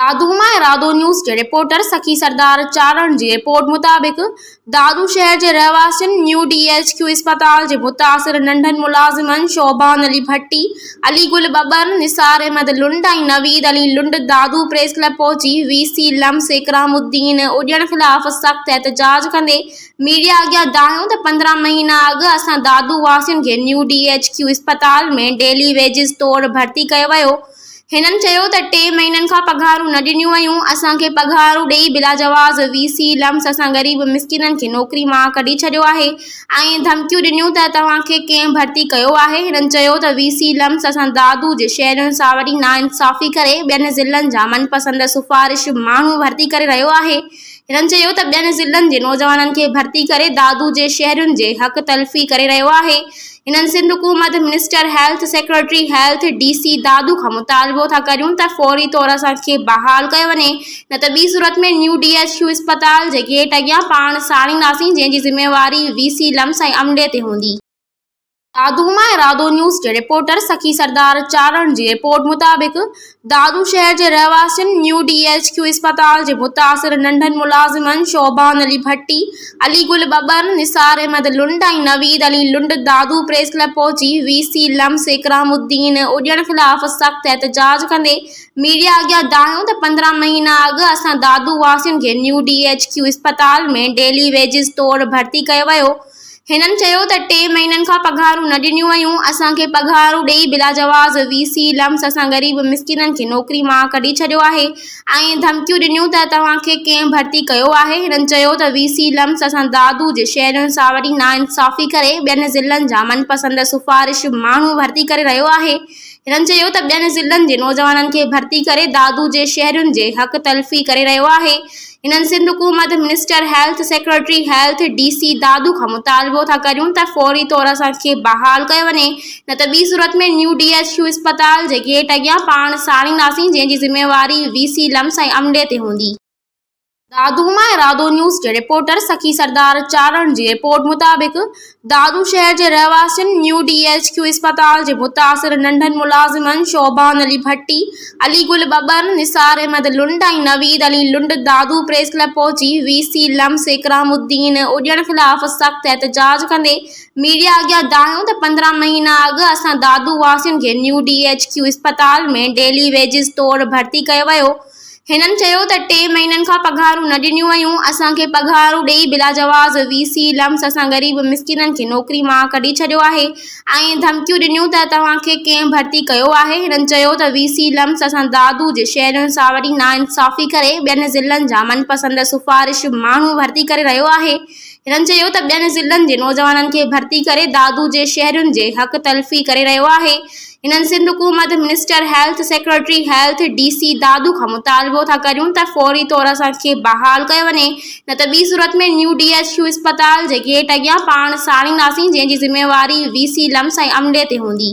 دادو مان ارادو نيوز جي رپورٽر سخي سردار چارڻ جي رپورٽ مطابق دادو شهر جي رهواسين نيو ڊي ايڇ ڪيو اسپتال جي متاثر ننڍن ملازمن شعبان علي ڀٽي، علي گل ٻٻر، نثار احمد لنڊ ۽ نويد علي لنڊ دادو پريس ڪلب پهچي وي سي لمس اڪرام الدين اڏيڻ خلاف سخت احتجاج ڪندي ميڊيا اڳيان دانهيو ته 15 مهينا اڳ اسان دادو واسين کي نيو ڊي ايڇ ڪيو اسپتال ۾ ڊيلي ويجز طور ڀرتي ڪيو ويو. هنن چيو ته ٽي مهينن کان پگهارون نه ڏنيون ويون، اسان کي پگهارون ڏئي بلاجواز وي سي لمس اسان غريب مسڪينن کي نوڪري مان ڪڍي ڇڏيو آهي ۽ ڌمڪيون ڏنيون ته توهان کي ڪنهن ڀرتي ڪيو آهي، هنن چيو ته وي سي لمس اسان دادو جي شهرين سان وڏي ناانصافي ڪري ٻين ضلعن جا من پسند سفارش ماڻهو ڀرتي ڪري رهيو آهي، هنن چيو ته ٻين ضلعن جي نوجوانن کي ڀرتي ڪري دادو جي شهرين جي حق تلفي ڪري رهيو آهي. هنن سنڌ حڪومت، minister health, secretary health, D C Dadu کان مطالبو ٿا ڪريون ته فوري طور اسان کي بحال ڪيو وڃي نه ته ٻي صورت ۾ نيو ڊي ايڇ ڪيو اسپتال جي گيٽ اڳيان پاڻ ساڙينداسين جنهن جي ذميواري وي سي لمس ۽ عملي تي هوندي. دادو مان ارادو نيوز جي رپورٽر سخي سردار چارڻ جي رپورٽ مطابق دادو شهر جي رهواسين نيو ڊي ايڇ ڪيو اسپتال جي متاثر ننڍن ملازمن شعبان علي ڀٽي، علي گل ٻٻر، نثار احمد لنڊ ۽ نويد علي لنڊ دادو پريس ڪلب پهچي وي سي لمس اڪرام الدين اڏيڻ خلاف سخت احتجاج ڪندي ميڊيا اڳيان دانهيو ته 15 مهينا اڳ اسان دادو واسين کي نيو ڊي ايڇ ڪيو اسپتال ۾ ڊيلي ويجز طور ڀرتي ڪيو ويو. هنن چيو ته ٽي مهينن کان پگهارون نه ڏنيون ويون، اسان کي پگهارون ڏئي بلاجواز وي سي لمس اسان غريب مسڪينن کي نوڪري مان ڪڍي ڇڏيو آهي ۽ ڌمڪيون ڏنيون ته توهان کي ڪنهن ڀرتي ڪيو آهي، هنن چيو ته وي سي لمس اسان دادو جي شهرين سان وڏي ناانصافي ڪري ٻين ضلعن جا من پسند سفارش ماڻهو ڀرتي ڪري رهيو آهي، هنن چيو ته ٻين ضلعن جي نوجوانن کي ڀرتي ڪري دادو جي شهرين جي حق تلفي ڪري رهيو آهي. هنن سنڌ حڪومت، minister health, secretary health, D C Dadu کان مطالبو ٿا ڪريون ته فوري طور اسان کي بحال ڪيو وڃي نه ته ٻي صورت ۾ نيو ڊي ايڇ ڪيو اسپتال جي گيٽ اڳيان پاڻ ساڙينداسين جنهن جي ذميواري وي سي لمس ۽ عملي تي هوندي. دادو مان ارادو نيوز جي رپورٽر سخي سردار چارڻ جي رپورٽ مطابق دادو شهر جي رهواسين نيو ڊي ايڇ ڪيو اسپتال جي متاثر ننڍن ملازمن شعبان علي ڀٽي، علي گل ٻٻر، نثار احمد لنڊ ۽ نويد علي لنڊ دادو پريس ڪلب پهچي وي سي لمس اڪرام الدين اڏيڻ خلاف سخت احتجاج ڪندي ميڊيا اڳيان دانهيو ته 15 مهينا اڳ اسان دادو واسين کي نيو ڊي ايڇ ڪيو اسپتال ۾ ڊيلي ويجز طور ڀرتي ڪيو ويو. هنن چيو ته ٽي مهينن کان پگهارون نه ڏنيون ويون، اسان کي پگهارون ڏئي بلاجواز وي سي لمس اسان غريب مسڪينن کي نوڪري مان ڪڍي ڇڏيو آهي ۽ ڌمڪيون ڏنيون ته توهان کي ڪنهن ڀرتي ڪيو آهي، هنن چيو ته وي سي لمس اسان دادو جي شهرين سان وڏي ناانصافي ڪري ٻين ضلعن جا من پسند سفارش ماڻهو ڀرتي ڪري رهيو آهي، هنن چيو ته ٻين ضلعن جي نوجوانن کي ڀرتي ڪري دادو جي شهرين جي حق تلفي ڪري رهيو آهي. هنن سنڌ حڪومت، minister health, secretary health, D C Dadu کان مطالبو ٿا ڪريون ته فوري طور اسان کي بحال ڪيو وڃي نه ته ٻي صورت ۾ نيو ڊي ايڇ ڪيو اسپتال جي گيٽ اڳيان پاڻ ساڙينداسين جنهن جي ذميواري وي سي لمس ۽ عملي تي هوندي.